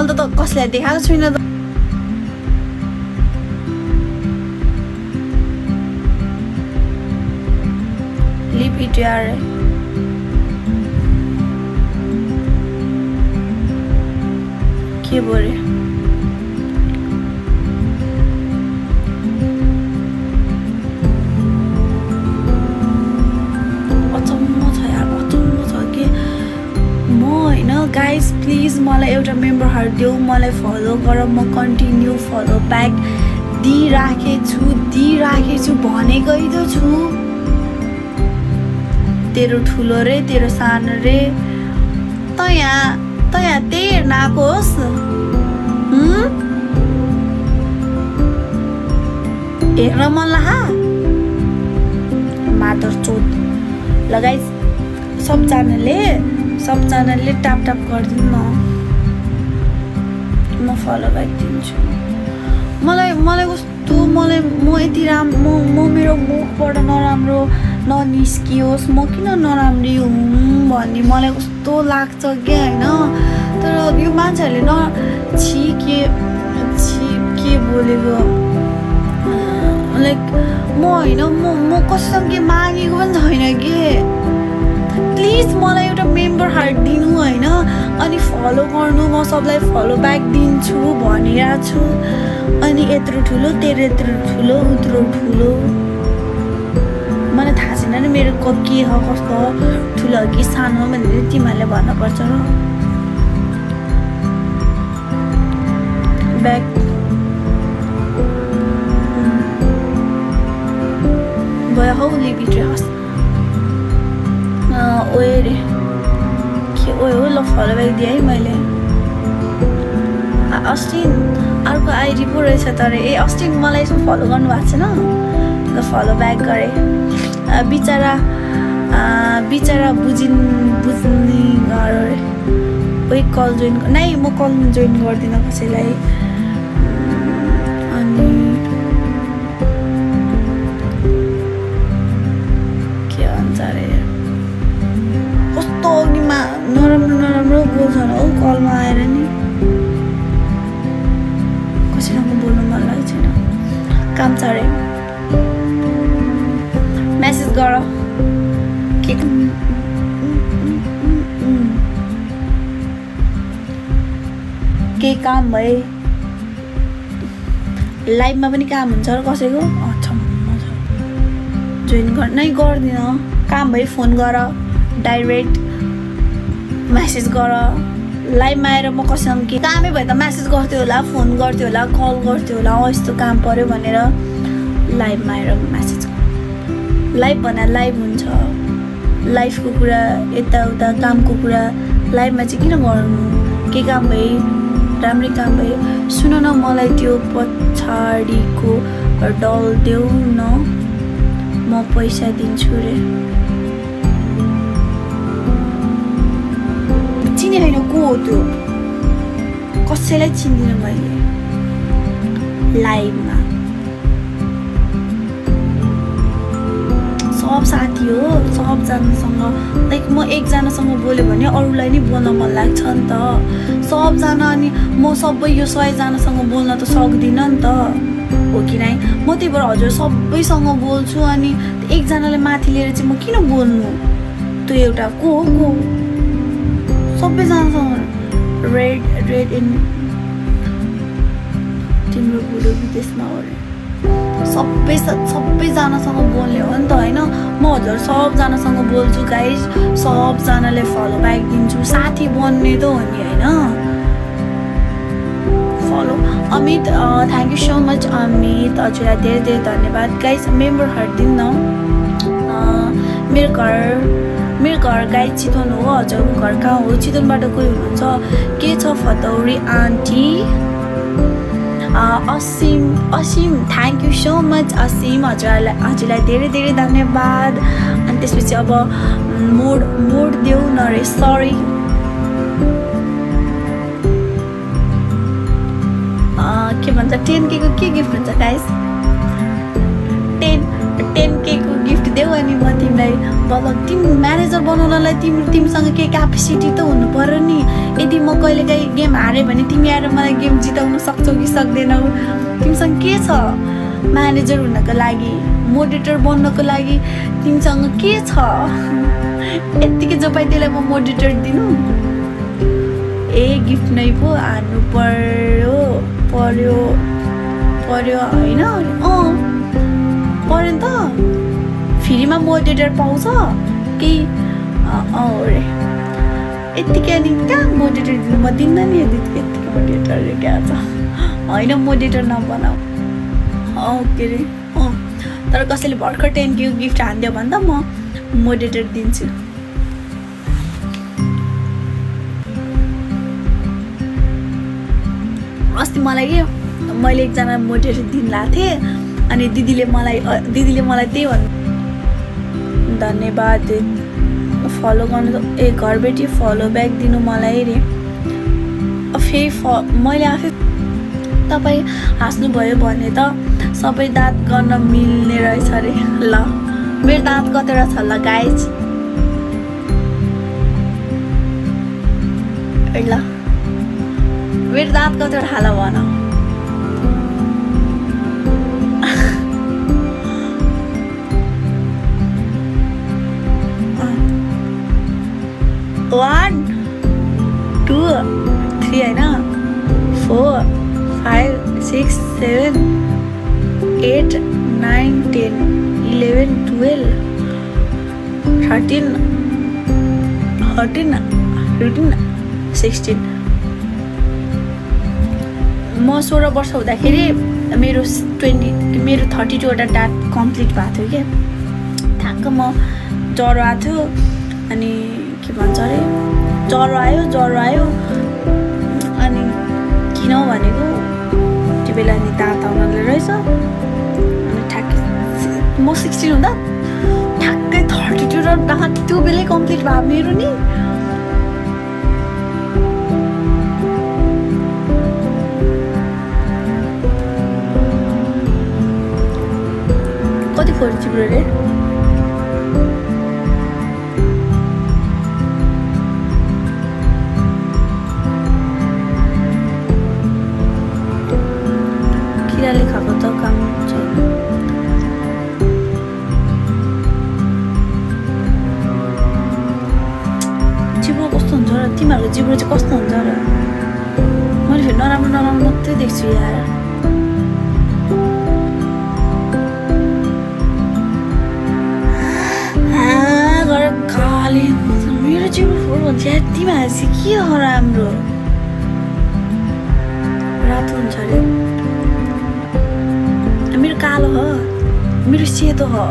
मैले त कसैलाई देखाएको छुइनँ त लिप इट यार के बोरे गाइज प्लिज मलाई एउटा मेम्बर हार्ट देऊ मलाई फलो गर म कन्टिन्यू फलो ब्याक दिइराखेछु भनेकै त छु तेरो ठुलो रे तेरो सानो रे त यहाँ त्यही हेर्न आएको होस् हेर्न मन लाहा मादर चोट ल गाइज सबजनाले ट्याप गरिदिनु न म फलो ब्याक दिन्छु मलाई कस्तो म यति राम्रो म मेरो मुखबाट नराम्रो ननिस्कियोस् म किन नराम्री हुँ भन्ने मलाई कस्तो लाग्छ क्या होइन तर यो मान्छेहरूले के बोलेको लाइक म होइन म कसैसँग के मागेको पनि छैन कि प्लिज मलाई एउटा मेम्बर हार्ट दिनु होइन अनि फलो गर्नु म सबलाई फलो ब्याक दिन्छु भनिरहेको छु अनि यत्रो ठुलो तेरो यत्रो ठुलो उत्रो ठुलो मलाई थाहा छैन नि मेरो के हो कस्तो ठुलो हो कि सानो हो भनेर तिमीहरूले भन्नुपर्छ र ब्याक भयो हौ लिभिट्रे हस् ओए रे के ओए हो ल फलो ब्याक दिएँ है मैले अस्टिन अर्को आइडी पो रहेछ तर ए अस्टिन मलाई यसो फलो गर्नु भएको छैन ल फलो ब्याक गरेँ बिचरा बुझ्ने गाह्रो रे ओइ कल जोइन नै म कल जोइन गर्दिनँ कसैलाई अनि के भन्छ अरे कस्तो अग्निमा नराम्रो बोल्छन् हौ कलमा आएर नि कसैसँग बोल्नु मन लागेको छैन काम छ अरे मेसेज गर के काम भए लाइभमा पनि काम हुन्छ र कसैको जोइन नै गर्दिनँ काम भए फोन गर डाइरेक्ट मेसेज गर लाइभमा आएर म कसैसँग के कामै भए त मेसेज गर्थ्यो होला फोन गर्थ्यो होला कल गर्थ्यो होला यस्तो काम पर्यो भनेर लाइभमा आएर मेसेज लाइभ भन्दा लाइभ हुन्छ लाइफको कुरा यताउता कामको कुरा लाइभमा चाहिँ किन गर्नु के काम भए राम्रै काम भए सुन न मलाई त्यो पछाडिको डल देऊ न म पैसा दिन्छु रे चिने होइन को हो त्यो कसैलाई चिन्दिनँ मैले लाइभमा सब साथी हो सबजनासँग लाइक म एकजनासँग बोल्यो भने अरूलाई नि बोल्न मन लाग्छ नि त सबजना अनि म सबै यो 100जनासँग बोल्न त सक्दिनँ नि त हो कि नै म त्यही भएर हजुर सबैसँग बोल्छु अनि एकजनालाई माथि लिएर चाहिँ म किन बोल्नु त्यो एउटा को सबैजनासँग रेड इन तिम्रो बुढो विदेशमा हो अरे सबैजनासँग बोल्ने हो नि त होइन म हजुर सबजनासँग बोल्छु गाइज सबजनाले फलो ब्याक दिन्छु साथी बन्ने त हो नि होइन follow Amit thank you so much Amit हजुरलाई धेरै धेरै धन्यवाद गाइज मेम्बर हार्ट दिनु न मेरो घर गाइज चितवन हो हजुरको घर कहाँ हो चितवनबाट कोही हुनुहुन्छ के छ फतौरी aunty Asim thank you so much Asim हजुरलाई धेरै धेरै धन्यवाद अनि त्यसपछि अब मोड देऊ न रे सरी के भन्छ 10K को के गिफ्ट हुन्छ गाइस 10K को गिफ्ट देऊ अनि म तिमीलाई बल्ल तिमी म्यानेजर बनाउनलाई तिमीसँग के क्यापेसिटी त हुनु पर्यो नि। यदि म कहिलेकाहीँ गेम हारेँ भने तिमी आएर मलाई गेम जिताउन सक्छौ कि सक्दैनौ? तिमीसँग के छ? म्यानेजर हुनको लागि, मोडिटर बन्नको लागि तिमीसँग के छ? यत्तिकै जो पाइ त्यसलाई म मोडिटर दिनु? गिफ्ट नै पो हान्नु पर्यो होइन? पर्यो नि त। फ्रीमा मोडिटर पाउँछ कि? रे यत्तिकै नि कहाँ मोडिटर दिनु? म दिन्न नि यत्तिकै मोडिटर क्या छ? होइन मोडिटर नबनाऊ। के अरे तर कसैले भर्खर 10K गिफ्ट हानिदियो भने त म मोडिटर दिन्छु। अस्ति मैले एकजना मोडिटर दिन लाएको थिएँ अनि दिदीले मलाई त्यही भन्नु, धन्यवाद फलो गर्नु, घरबेटी फलो ब्याक दिनु मलाई रे। मैले आफै तपाईँ हाँस्नुभयो भने त सबै दाँत गर्न मिल्ने रहेछ अरे। ल मेरो दाँत कतिवटा छ ल गाइज? ल मेरो दाँत कतिवटा हाल भन? 1 2 3 होइन 4 5 6 7 8 9 10 11 12 13 14 15 16 म 16 वर्ष हुँदाखेरि मेरो 32 वटा डाट कम्प्लिट भएको थियो क्या। ठ्याक्क म ज्वरो आएको थियो अनि के भन्छ अरे ज्वरो आयो अनि किन भनेको त्यो बेला नि दाँत आउनले रहेछ अनि ठ्याक्कै म 16 हुँदा ठ्याक्कै 32 र दाँत त्यो बेलै कम्प्लिट भयो मेरो नि। कति फोर चिप्रो रे? किराले खाएको त काम छैन। जिब्रो कस्तो हुन्छ र? तिमीहरूको जिब्रो चाहिँ कस्तो हुन्छ र? मैले फेरि नराम्रो मात्रै देख्छु यार। मेरो जिब्रो फोर भन्छ यार। तिमीहरू चाहिँ के हो राम्रो? रातो हुन्छ अरे। मेरो कालो हो, मेरो सेतो हो।